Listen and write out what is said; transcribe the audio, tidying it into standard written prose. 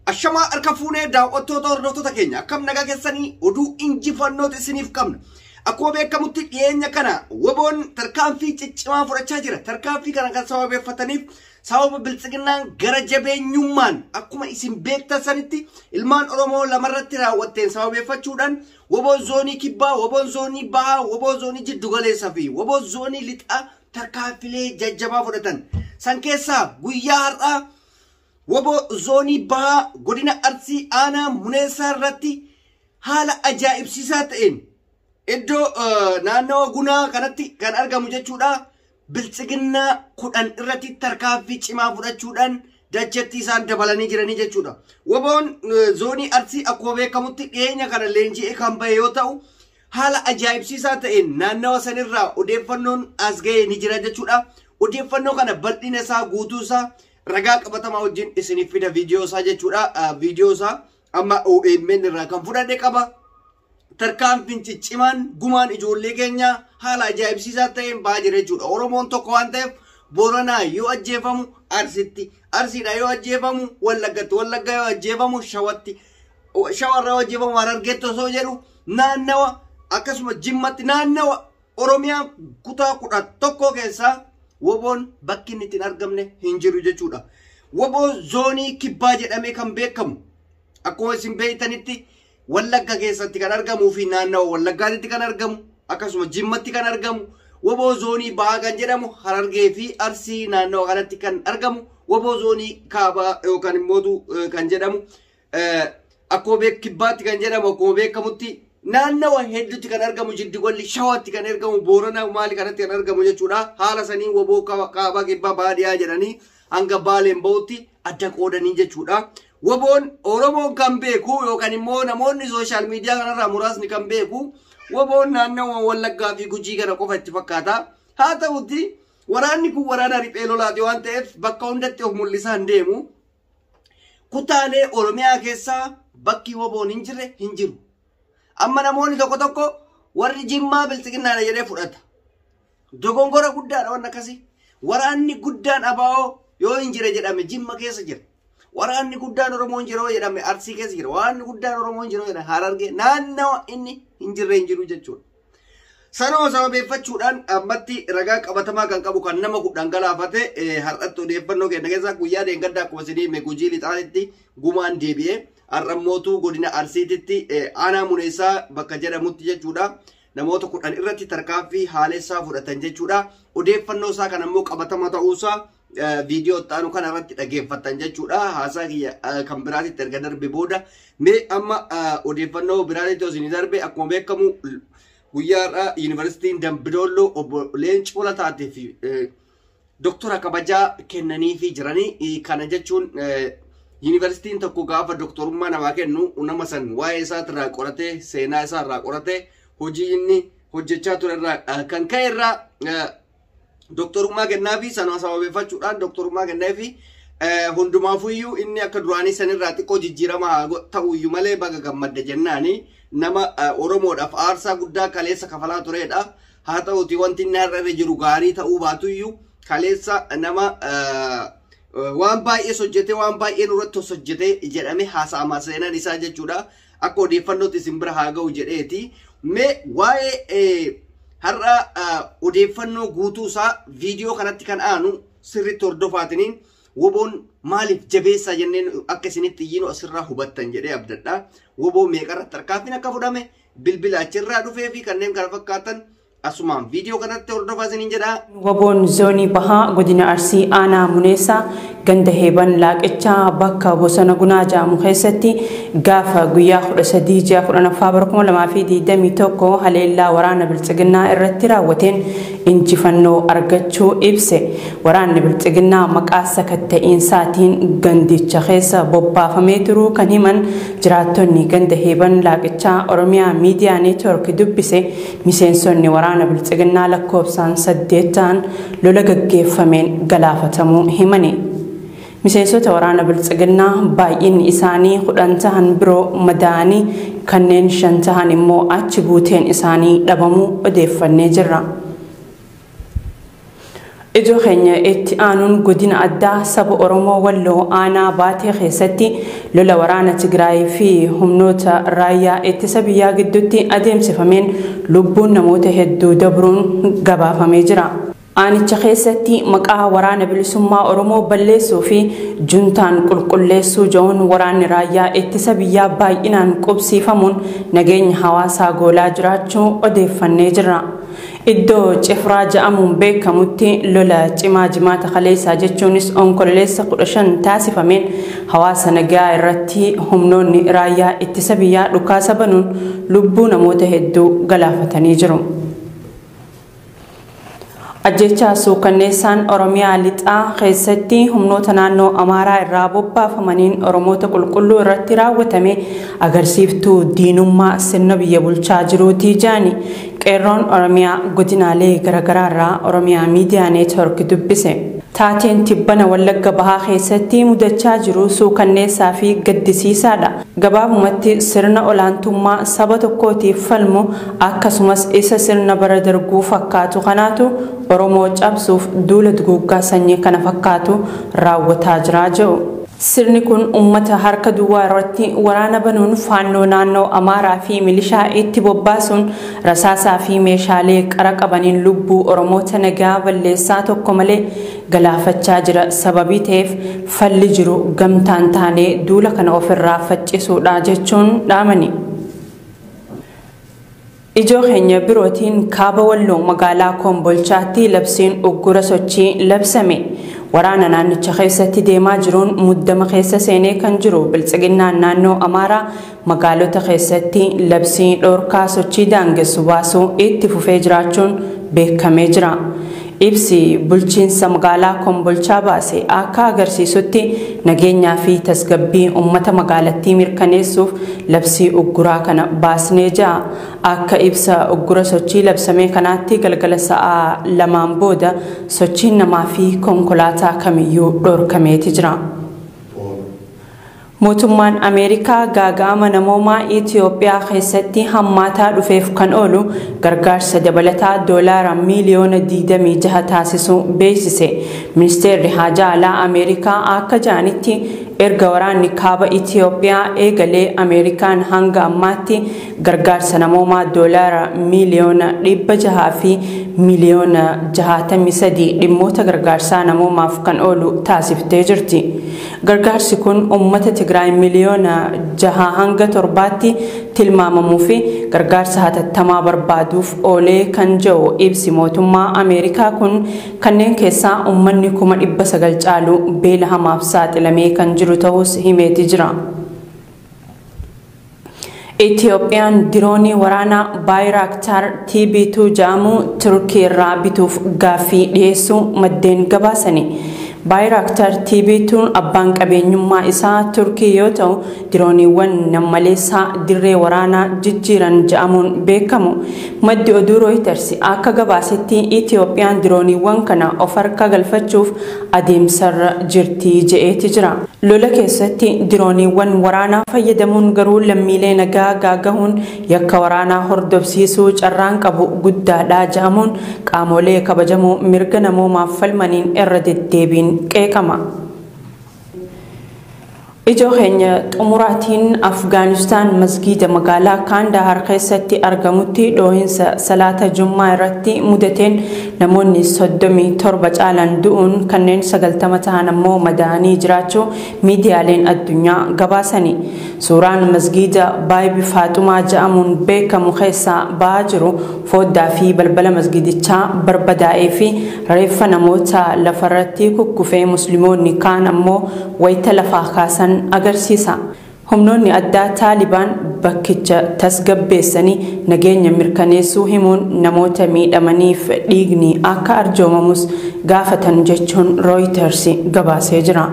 Ashamaa harka fuunee daawwattoota hordoftoota keenya akkam nagaa keessanii oduu injifannoota isiniif qabna. Akkuma beekamutti dhiyeenya kana WBOn tarkaanfii ciccimaa fudhachaa jira. Tarkaanfii kana kan sababeeffataniif sababa biltsiginnaan gara jabeenyummaan akkuma isin beektan sanitti ilmaan Oromoo lamarratti raawwatteen sababeeffachuudhaan WBOn zoonii kibbaa, WBOn zoonii bahaa, WBOn zoonii jiddugaleessaa fi WBOn zoonii lixaa tarkaanfilee jajjabaa fudhatan. San keessaa guyyaa har'aa WBO zoonii bahaa godina Arsii aanaa Muneessaa irratti haala ajaa'ibsiisaa ta'een iddoo naannawa Gunaa kanatti kan argamu jechuudha. Biltsiginnaa 10 irratti tarkaanfii cimaa fudhachuudhaan dachatti isaan dabalanii jiranii jechuudha. WBOn zoonii Arsii akkuma beekamutti dhiyeenya kana leenji'ee kan bahe yoo ta'u haala ajaa'ibsiisaa ta'een naannawa sanirraa odeeffannoon as ga'ee ni jira jechuudha. Odeeffannoo kana bal'ina isaa guutuu isaa ragaa qabatamaa wajjin isiniif fida viidiyoo isaa jechuudha. Viidiyoo isaa amma OMN irraa kan fudhadhe qaba. Tarkaanfiin ciccimaan gumaan ijoollee keenya haala ajaa'ibsiisaa ta'een bahaa jira jechuudha. Oromoon tokko waan ta'eef Booranaa yoo ajjeefamu Arsitti, Arsiidha yoo ajjeefamu Wallaggatti, Wallagga yoo ajjeefamu Shawatti, Shawarra yoo ajjeefamu Harargeetti osoo jedhu naannawa akkasuma Jimmatti naannawa Oromiyaa kutaa 11 keessaa WBOn bakki inni ittiin argamne hin jiru jechuudha. WBO zoonii kibbaa jedhamee kan beekamu akkuma isin beektanitti Wallagga keessatti kan argamuu fi naannawa Wallaggaatti kan argamu akkasuma Jimmatti kan argamu WBO zoonii bahaa kan jedhamu Harargee fi Arsii naannawa kanatti kan argamu WBO zoonii kaabaa yookaan immoo kan jedhamu akkuma kibbaatti kan jedhamu akkuma beekamutti naannawa hedduutti kan argamu Jiddigolli Shawaatti kan argamu Booranaa maali kanatti kan argamu jechuudha. Haala sanii WBO kaabaa kibbaa baadiyyaa jedhanii hanga Baaleen bahutti adda qoodanii jechuudha. WBOn Oromoon kan beeku yookaan immoo namoonni sooshaal miidiyaa kanarraa muraasni kan beeku WBOn naannawa Wallaggaa fi Gujii kana qofa itti fakkaata. Haa ta'utti waraanni kun waraana riphee lolaati waan ta'eef bakka hundatti of mul'isaa hin deemu. Kutaalee Oromiyaa keessaa bakki WBOn hin jirre hin jiru. Amma namoonni tokko tokko warri Jimmaa biltsiginnaadha jedhee fudhata. Dogongora guddaadha waan akkasii. Waraanni guddaan ABO yoo hin jire jedhame Jimma keessa jira. Waraanni guddaan Oromoo hin jiru jedhame Arsii keessa jira. Waraanni guddaan Oromoo hin jiru jedhame Harargee naannawa inni hin jirre hin jiru jechuudha. Sanuma sababeeffachuudhaan ammatti ragaa qabatamaa kan qabu kan nama 10 galaafate har'atti odeeffannoo kenna keessaa guyyaa deengaddaa akkuma isinii hime Gujii lixaanitti gumaan deebi'ee har'ammootuu godina Arsiititti aanaa Muneessaa bakka jedhamutti jechuudha. Namoota 10 irratti tarkaanfii haalessaa fudhatan jechuudha. Odeeffannoo isaa kan ammoo qabatama ta'uusaa viidiyoo itti kana irratti dhageeffatan jechuudha. Haasaa kiyya kan biraatitti erga darbe booda mee amma odeeffannoo biraatitti osoo hin darbe akkuma beekamu guyyaa har'aa yuunivarsiitiin Dambidolloo obbo Leencoo Lataatee fi doktora kabajaa kennaniifii jiranii. Kana jechuun yuunivarsiitiin tokko gaafa doktorummaa namaa kennu nama san waa'ee isaa irraa qoratee seenaa isaa irraa qoratee hojii inni hojjechaa ture irraa kan ka'e irraa doktorummaa kennaafi sana sababeeffachuudhaan doktorummaa kennaafi hundumaafuyyuu inni akka duraanii sanirraa xiqqoo jijjiirama ta'uyyuu malee baga gammadde jennaani nama Oromoodhaaf aarsaa guddaa kaleessa kafalaa turedha. Haa ta'uti wanti inni har'a irra jiru gaarii ta'uu baatuyyuu kaleessa nama waan baay'ee hojjetee waan baay'ee nurratti hojjetee jedhame haasa'ama seenaan isaa jechuudha. Akka odeeffannootti isin bira haa ga'u jedheeti. Mee waa'ee har'a odeeffannoo guutuu isaa viidiyoo kanatti kan aanu sirriitti hordofaatiniin WBOn maaliif jabeessaa jenneen akka isinitti iyyinu asirraa hubattan jedhee abdadha. WBO meeqarratti tarkaanfiin akka fudhame bilbila achirraa dhufee fi kanneen kana fakkaatan asumaan viidiyoo kanatti hordofaa isiniin jedha. WBOn zoonii bahaa godina Arsii aanaa Muneessaa ganda Heeban Laaqichaa bakka bosona Gunaa jedhamu keessatti gaafa guyyaa 13 ji'a 10ffaa bara 2021 haleellaa waraana biltsiginnaa irratti raawwateen injifannoo argachuu ibse. Waraanni biltsiginnaa maqaa sakatta'iinsaatiin gandicha keessa bobbaafamee turuu kan himan jiraattonni ganda Heeban Laaqichaa Oromiyaa Miidiyaa Neetwoork dubbise miseensonni waraana biltsiginnaa lakkoofsaan 8 ta'an lola gaggeeffameen galaafatamuu himani. Miseensota waraana biltsiginnaa baay'inni isaanii 10 ta'an biroo madaa'anii kanneen 5 ta'an immoo achi buuteen isaanii dhabamuu odeeffannee jirra. Ijoo keenya itti aanuun godina addaa saba Oromoo Walloo aanaa baatee keessatti lola waraana Tigraay fi humnoota raayyaa ittisa biyyaa gidduutti adeemsifameen lubbuun namoota hedduu dabruun gabaafamee jira. Aanicha keessatti maqaa waraana bilisummaa Oromoo balleessuu fi juntaan qulqulleessuu jedhuun waraanni raayyaa ittisa biyyaa baay'inaan qubsiifamuun nageenya hawaasaa goolaa jiraachuu odeeffannee jirra. Iddoo Cifraa jedhamuun beekamutti lola cimaa jimaata kaleessaa jechuunis onkololeessa 15 taasifameen hawaasa nagaa irratti humnoonni raayyaa ittisa biyyaa dhukaasa banuun lubbuu namoota hedduu galaafatanii jiru. Ajjechaa suukanneessaan Oromiyaa lixaa keessatti humnoota naannoo Amaaraa irraa bobbaafamaniin Oromoota qulqulluu irratti raawwatame agarsiiftuu diinummaa sirna biyya bulchaa jiruutii jaani. Qeerroon Oromiyaa godinaalee garaagaraa irraa Oromiyaa Miidiyaa Neetwoork dubbise. Taateen tibbana Wallagga Bahaa keessatti mudachaa jiru suukanneessaa fi gaddisiisaadha. Gabaabumatti sirna olaantummaa saba tokkootiif falmu akkasumas isa sirna bara darbuu fakkaatu kanaatu Oromoo cabsuuf duula duguuggaa sanyii kana fakkaatu raawwataa jira jedhu. Sirni kun uummata harka duwwaa irratti waraana banuun faannoo naannoo Amaaraa fi milishaa itti bobbaasuun rasaasaa fi meeshaalee qara qabaniin lubbuu Oromoota nagaa balleessaa tokko malee galaafachaa jira. Sababii ta'eef falli jiru gamtaan taanee duula kana ofirraa faccisuudha jechuun dhaamani. Ijoo keenya birootiin kaaba Walloo magaalaa Kombolchaatti labsiin uggura sochii labsame. Waraana naannicha keessatti deemaa jiruun muddama keessa seenee kan jiru biltsiginnaan naannoo Amaaraa magaalota keessatti labsii dhorkaa sochii daangessu baasuu itti fufee jiraachuun beekamee jira. Ibsi bulchiinsa magaalaa Kombolchaa baase akka agarsiisutti nageenyaa fi tasgabbii uummata magaalattii mirkaneessuuf labsii ugguraa kana baasnee jira. Akka ibsa uggura sochii labsamee kanaatti galgala sa'aa 2 booda sochiin namaa fi konkolaataa kamiyyuu dhorkameeti jira. Mootummaan Ameerikaa gaaga'ama namoomaa Itoophiyaa keessatti hammaataa dhufeef kan oolu gargaarsa dabalataa doolaara miiliyoona 26 taasisuu beeksise. Ministeerri Haajaa Alaa Ameerikaa akka jedhanitti erga waraanni kaaba Itoophiyaa eegalee Ameerikaan hanga ammaatti gargaarsa namoomaa doolaara miiliyoona 600 fi miiliyoona 63 dhimmoota gargaarsaa namoomaaf kan oolu taasiftee jirti. Gargaarsi kun uummata Tigraay miiliyoona 6 hanga 7tti tilmaamamuu fi gargaarsa hatattamaa barbaaduuf oolee kan jiru ibsi mootummaa Ameerikaa kun kanneen keessaa uummanni 900,000 caalu beela hamaaf saaxilamee kan jiru ta'us himeeti jira. Itoophiyaan diroonii waraanaa Baayiraaktaar TB2 jedhamu Turkii irraa bituuf gaaffii dhiyeessuu maddeen gabaasani. Baayiraaktaar TB2 abbaan qabeenyummaa isaa Turkii yoo ta'u dirooniiwwan nammaleessaa dirree waraanaa jijjiiran jedhamuun beekamu. Maddi oduu Reuters akka gabaasetti Itoophiyaan dirooniiwwan kana of harka galfachuuf adeemsarra jirti je'eeti jira. Lola keessatti dirooniiwwan waraanaa fayyadamuun garuu lammiilee nagaa gaagahuun yakka waraanaa hordofsiisuu carraan qabu guddaadha jedhamuun qaamolee kabajamoo mirga namoomaaf falmaniin irra deddeebiin qeeqama. Ijoo keenya xumuraatiin Afgaanistaan masgiida magaalaa Kaandahar keessatti argamutti dhoohinsa salaata Jummaa irratti mudateen namoonni 37 caalan du'uun kanneen 90 ta'an ammoo madaa'anii jiraachuu miidiyaaleen addunyaa gabaasani. Suuraan masgiida Baayibi Faaxumaa jedhamuun beekamu keessaa ba'aa jiru foddaa fi balbala masgiidichaa barbadaa'ee fi reeffa namoota lafarratti kukkufee musliimoonni kaan ammoo wayita lafaa kaasan agarsiisa. Humnoonni addaa Taalibaan bakkicha tasgabbeessanii nageenya mirkaneessuu himuun namoota miidhamaniif dhiigni akka arjoomamus gaafatan jechuun Reuters gabaasee jira.